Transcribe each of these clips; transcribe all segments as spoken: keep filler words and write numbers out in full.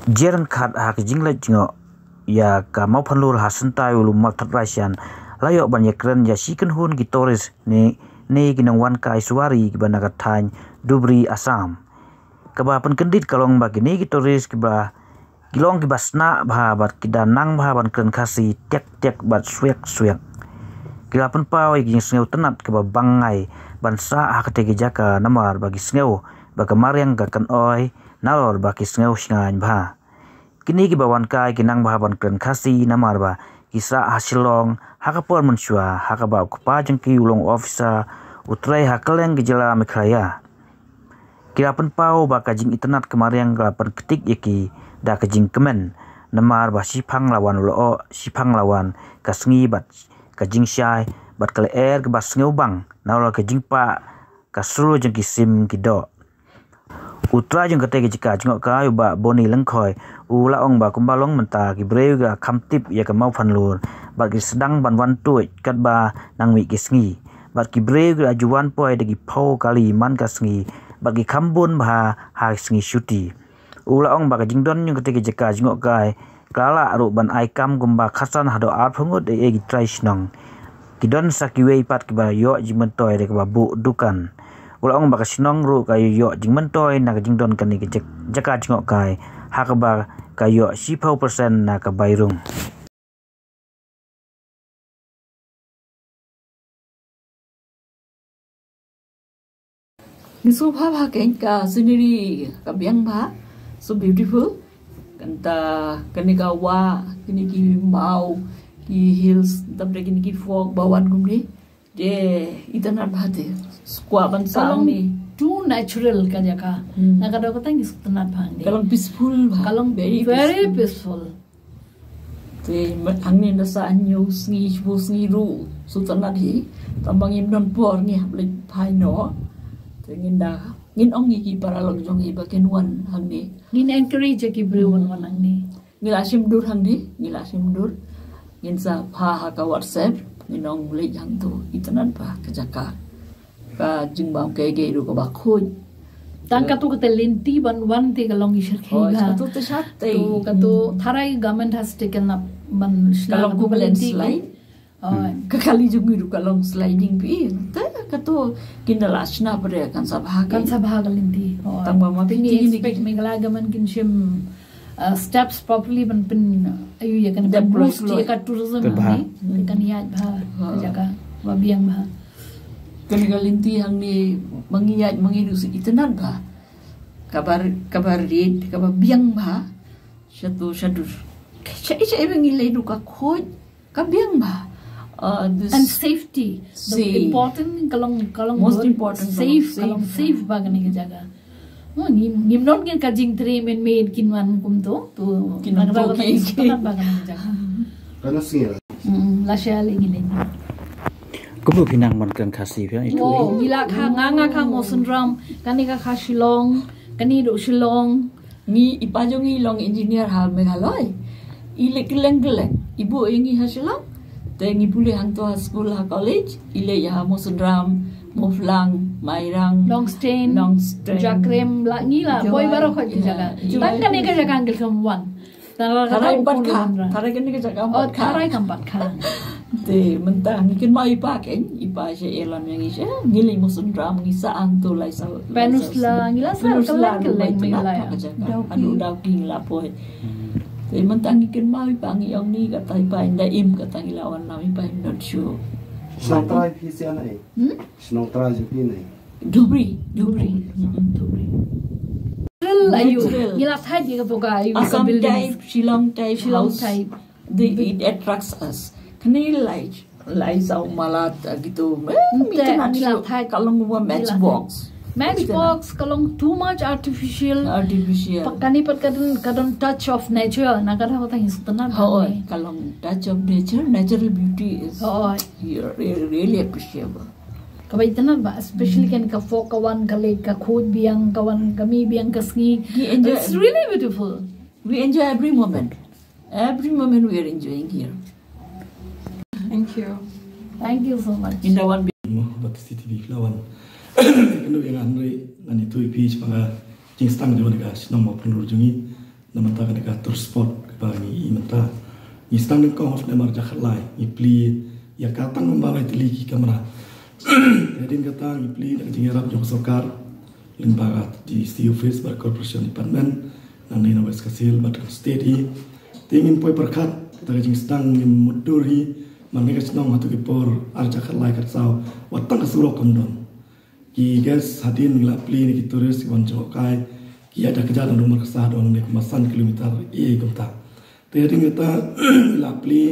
Jyrngkhat ha ka jingleit jngoh ïa ka Mawphanlur ha Syntai u Lumar Thadrai Shan, la ïoh ban ïakren ïa shi kynhun ki tourist ne, ne ki nongwan kai suwari kiba na ka thaiñ Dhubri, Assam. Kaba pynkyndit ka long ba kine ki tourist kiba ki long kiba snieh bha bad ki da nang bha ban kren Khasi tiak tiak bad swiak swiak. Ki la pynpaw ïa ki jingsngewtynnat kaba bangngai ban sah ha kata ki jaka namar ba ki sngew ba ka mariang ka kynoi nalor ba ki sngew shngaiñ bha. Kine kiba wan kai ki nang bha ban kren Khasi namar ba ki sah ha Shillong ha ka por mynshuwa ha kaba u kpa jong ki u long officer u trei ha kylleng ka jylla Meghalaya. Ki la pynpaw ba ka jingitynnat ka mariang ka la pynktik ïa ki da ka jingkmen namar ba shiphang la wan u lyoh, shiphang la wan ka sngi bad ka jingshai bad ka lyer kaba sngewbang nalor ka jingpah ka sur jong ki sim ki doh. U trai jong kata ka jaka jngoh kai u Bah Boni Lyngkhoi u la ong ba kumba long mynta ki briew ki la kham tip ïa ka Mawphanlur bad ki sdang ban wan tuid katba nang mih ki sngi. Bad ki briew ki la ju wan poi da ki phew kali man ka sngi bad ki kham bun bha ha sngi shuti. U la ong ba ka jingdon jong kata ka jaka jngoh kai ka la lah ruh ban ai kam kumba khatsan haduh arphew ngut ïa ki trai shnong. Ki don sa kiwei pat kiba ïoh jingmyntoi da kaba buh dukan. U la ong ba ka shnong ruh ka ïoh jingmyntoi na ka jingdon kane ka jak-, jaka jngoh kai ha kaba ka ïoh shiphew percent na ka bai rung. Ngi sngewbha bha kein, ka scenery ka biang bha, so beautiful. Kata kane ka wah, kine ki maw, ki hills, tapoh kine ki fog ba wan kumne. Te itynnat bha te. Skwah ban sah hangne. Too natural ka jaka. Hmm. Na ka daw kata ngi sngewtynnat bha hangne. Ka long peaceful bha. Ka long very peaceful. Te hangne nda sah hynñiew sngi, shiphew sngi ruh sngewtynnat hi. Tangba ngim don por, ngi hap leit phai noh. Te ngin da, ngin ong ïa ki paralok jong ngi ba kin wan hangne. Ngin encourage ïa ki briew ban wan hangne. Ngi la shim dur hangne, ngi la shim dur. Ngin sa phah ha ka WhatsApp, ngin ong leit hangto, itynnat bha ka jaka. Ka jingbam ka ïa ka ruh kaba khuid. Tang katu kata lynti ban wan te ka long i shyrkhei bha. Katu te shat te. Katu, katu tharai government has taken up ban shna katu ka lynti. Ka kali jong ngi ruh ka long sliding phi. Te katu kin da la shna pyrshah kan sa bha ka. Kan sa bha ka lynti. Tang ba ma phi expect Meghalaya government kin shim, uh, steps properly ban pyn, uh, ayu ïa kan ban boost ïa ka tourism ne. Kan ïaid bha ka jaka ba biang bha. Kane ka lynti hangne ma ngi ïaid ma ngi ruh shu itynnat bha. Kaba, kaba rit, kaba biang bha. Shatu, shatu. Shaei shaei ba ngi leit ruh ka khuid. Ka biang bha. Uh, this and safety. The important, ka long, ka long most important, safe, ka long safe bha kane ka jaka. Oh, ngim, ngim don ka jingtrei man made kin wan kumto. To kin wan to ki. Ba kane ka jaka. Kana sngi. Mm, la sha le ngi le. Kumno ki nang man kan Khasi phi itu. Oh, ngi la kha nga nga kha Mawsynram, kane ka kha Shillong, kane ruh Shillong. Ngi, i pa jong ngi long engineer ha Meghalaya. I leit kylleng kylleng. I buh ïa ngi ha Shillong. Te ngi pule hangto ha school ha college. I leit ha Mawsynram, Mawphlang, Mairang, Nongstoiñ, Nongstoiñ, Jakrem, la ngi la poi baroh kawei ki jaka. Tang kane ka jaka ngi khlem wan. Tharai pat kha. Tharai kane ka jaka pat kha. Tharai kam pat kha. Te mynta ngi kynmaw i pa kein, i pa sha ïalam ïa ngi sha, ngi leit Mawsynram, ngi sah hangto lai saw. Peninsula, ngi la sah kylleng kylleng Meghalaya. Haduh Dawki ngi la poi. Te mynta ngi kynmaw i pa, ngi ong ne kata i pa, ynda im kata ngi la wan nam, i pa im don shuh. Shnong trai phi sha na ei? Hmm? Shnong trai jong phi na ei? Dhubri, Dhubri. Dhubri. Natural, ayu. Natural. Ngi la thait ïa ka building. Assam type, Shillong type house. Shillong type. They, it attracts us. Kane lai, lai saw mala ta gitu. Eh, mi kena ngi la thait. Ka long wa matchbox. Matchbox, ka long too much artificial. Artificial. Pat kane pat ka don, ka don touch of nature. Na ka daw kata ngi sngewtynnat. Hooid, ka long touch of nature. Natural beauty is, hooid, re-, really appreciable. Kaba itynnat bha, especially kan ka fog ka wan ka leit ka khuid biang, ka wan ka mih biang ka sngi. It's really beautiful. We enjoy every moment. Every moment we are enjoying here. Thank you. Thank you so much. Inda wan bi- Mo, bad C C T V la wan. Kano yang anre ngani tui pi sepanga jingsang jong ka shnong Mawphanlur jong ngi. Na mynta kane ka tourist spot kaba ngi i mynta, ngi sdang nyngkong ha u snem ar hajar khatlai, ngi plie ïa ka tang kumba lai tylli ki kamra. Te hadien kata ngi plie na ka jingïarap jong ka sorkar lyngba ka D C office bad corporation department, nangne na West Khasi Hills bad ka state hi. Te ngim poi pyrkhat, kata ka jingsdang ngim mutdur hi, man kane ka shnong hato ki por ar hajar khatlai khatsaw wat tang ka surok kam don. Ki guest hadien ngi la plie na ki tourist kiban jngohkai, ki ïaid da kjat naduh Markasa haduh hangne kumba san kilometer ei ei kumta. Te hadien kata ngi la plie,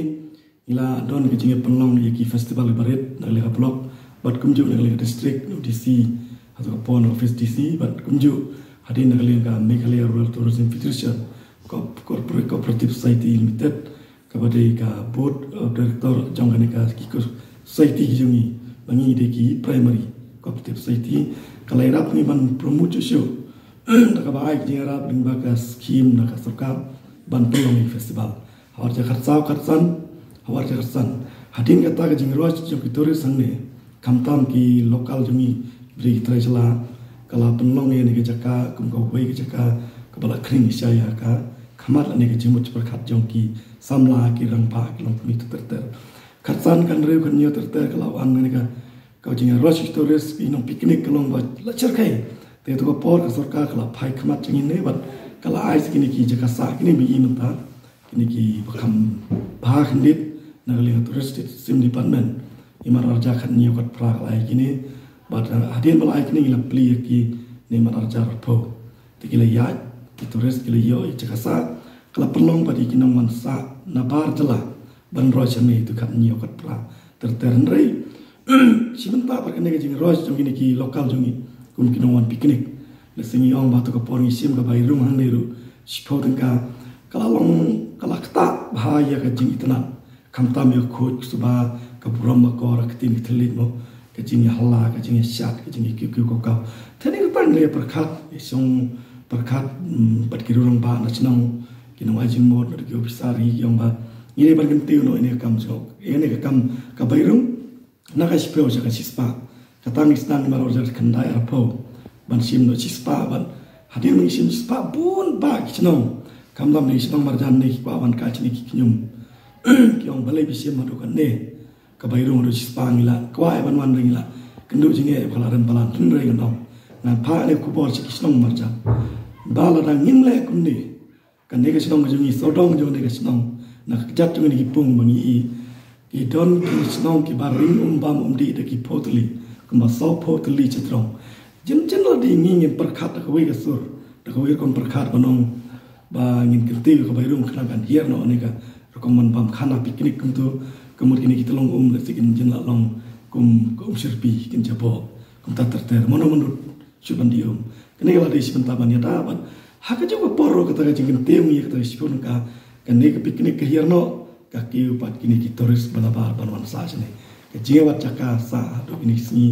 ngi la don ka jingïapynlong ïa ki festival kiba rit na ka liang ka block bad kumjuh na ka liang ka district, na u D C hato ka por na office D C bad kumjuh hadien na ka liang ka Meghalaya Rural Tourism Federation Corp-, Corporate Cooperative Society Limited, kaba dei ka board of director jong kane ka ki ko-, society ki jong ngi, ba ngi dei ki primary cooperative society. Ka la ïarap ngi ban promote shuh shuh da kaba ai ka jingïarap lyngba ka scheme na ka sorkar ban pynlong ïa ki festival ha u ar hajar khatsaw khatsan, ha u ar hajar khatsan. Hadien kata ka jingrush jong ki tourist hangne, khamtam ki local jong ngi kiba dei ki trai jylla, ka la pynlong ïa kane ka jaka kum kawei ka jaka kaba la khring sha ïa ka khmat lane ka jingmut jingpyrkhat jong ki samla, ki rangbah, ki longkmie ter ter. Khatsan, khathynriew, khathynñiew ter ter ka la wan kane ka, ka jingïarush ki tourist, ki nong picnic ka long ba la shyrkhei. Te hato ka por ka sorkar ka la phai khmat jong ngi ne bad ka la ai sa kine ki jaka sah kine ba i mynta, kine kiba kham bha khyndiat na ka liang tourist tourism department. Ïa mar ar hajar khathynñiew khatphra ka la ai kine, bad hadien ba la ai kine ngi la plie ïa ki ne mar ar hajar arphew. Te ki la ïaid, ki tourist ki la ïoh ïa jaka sah, ka la pynlong bad ïa ki nongwan sah nabar jylla ban rush hangne hato khathynñiew khatphra ter ter. Hynrei shi mynta pat kane ka jingrush jong kine ki local jong ngi kum ki nongwan picnic, lehse ngi ong ba hato ka por ngi shim ka bai rung hangne ruh shiphew tyngka, ka la long, ka la ktah bha ïa ka jingitynnad. Khamtam ïa ka khuid ka suba, ka burom bakor, ka ktien ka thylliej mo, ka jingïahala, ka jingïashad, ka jingïakiew kiew kaw kaw. Te ngi tang ïa pyrkhat, ïa shong pyrkhat, mm, bad ki rangbah na shnong, ki nongai jingmut, bad ki ophisar, ki ong ba ngi dei ban kyntiew noh ïa kane ka kam jong, ïa kane ka kam ka bai rung. Na ka shiphew sha ka shispah. Kata ngi sdang mar ar hajar khyndai arphew ban shim noh shispah, bad hadien ba ngi shim shispah bun bah ki shnong, khamtam ki shnong marjan ne ki kwah wan kai shane ki khñium. Ki ong balei phi shim haduh katne, ka bai rung haduh shispah? Ngi la kwah ban wan, ngi la kynduh jingeh ba ka la rem palat, hynrei ngan ong, ngan phah ïa kane ka khubor sha ki shnong marjan ba lada ngim leh kumne, kane ka shnong ka jong ngi, sawdong jong kane ka shnong, na ka kjat jong kine ki pung ba ngi i, ki don ki shnong kiba ring um bam um dih da ki phew tylli, kumba sawphew tylli shajrong. Jin jin la dei ngi ngin pyrkhat da kawei ka sur, da kawei rukom pyrkhat ban ong ba ngin kyntiew ka bai rung khnang kan hiar noh kane ka rukom ban bam khana picnic kumto, ka mut kine ki tyllong um lehse kin jin la long kum ka um shyrpi, kin jaboh kumta ter ter. Mano mano shu ban dih um. Kane ka la dei shi bynta ban ïada, bad ha kajuh ka por ruh kata ka jingkyntiew ngi ïa kata ka shiphew tyngka, kane ka picnic ka hiar noh, ka kiew pat kine ki tourist ba nabar ban wan sah shane. Ka jingïawad jaka sah haduh kine ki sngi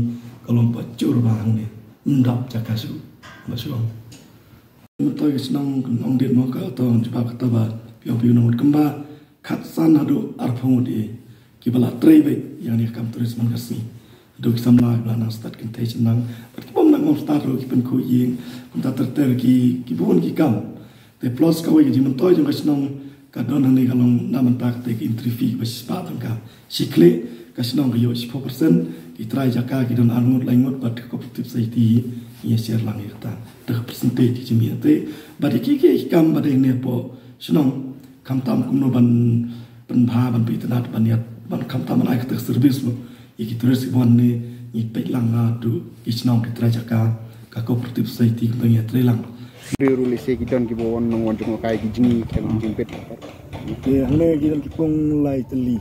ka long pat jur bha hangne. Ym dap jaka shuh. Ba shu ong. Mynta ka shnong ka Nongdit mo, ka to jubab kata ba phi ong phi nang mut kumba khatsan haduh arphew ngut ïa kiba la trei beit ïa kane ka kam tourist man ka sngi. Haduh ki samla kiba la nang stad kynthei shynrang bad ki bym nang ong stad ruh, ki pynkhuid ïing, kumta ter ter ki, ki bun ki kam. Te plus kawei ka jingmyntoi jong ka shnong ka don hangne ka long na bynta kata ka entry fee kaba shispah tyngka. Shi khlieh ka shnong ka ïoh shiphew percent, ki trai jaka ki don ar ngut lai ngut bad ka cooperative society ngi ïa share lang ïa kata da ka percentage ki jingmih te. Bad ïa ki, ki kam ba dei ne hapoh shnong, khamtam kumno ban pynbha, ban pynïatynnad, ban ïa, ban khamtam ban ai kata ka service mo ïa ki tourist kiba wan ne, ngi peit lang naduh ki shnong, ki trai jaka, ka cooperative society kumta ngi ïa trei lang. Dei ruh lehse ki don kiba wan nang wan jngohkai ki jngi, ki jingpeit. Te hangne ki don ki pung lai tylli,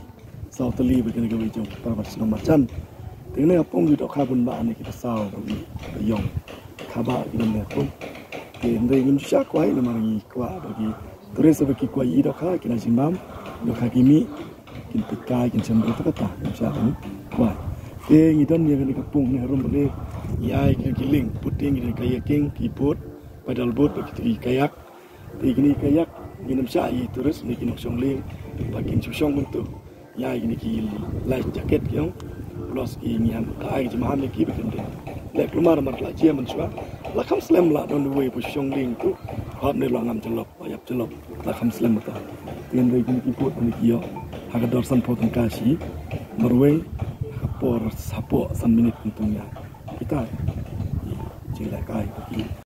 saw tylli bad kane kawei jong para shnong marjan. Te kane ka pung ki dohkha bun bah ne, ki da saw bad ki da ïong. Kaba ki don ne pung. Te hynrei ngim shu kwah namar ngi kwah ba ki tourist ba ki kwah ïoh dohkha, kin ai jingbam, dohkha ki mih, kin peit kai, kin shem ruh, kata ngim shu kwah. Te ngi don ïa kane ka pung ne harum bad ngi ai ki lieng, boating, ki kayaking, ki boat, paddle boat bad ki kayak. Te kine ki kayak ngin ym shah ïa ki tourist ne ki nongshong lieng ba kin shu shong kumto. Ïa kine ki life jacket ki ong, plus ki ngi hap ai ki jingmaham ïa ki ba kin dei. Leh kulmar mar la jia mynshuwa. La kham slem la don uwei ba shong lieng tu. Hap ne la ngam jyllop, la ïap jyllop. La kham slem ta. Ïa kine ki pud ne ki ïoh. Ha ka dor sanphew tyngka shi. Marwei. Ha ka por sapoh san minit kumtu ïa. Kita. Jingïalehkai.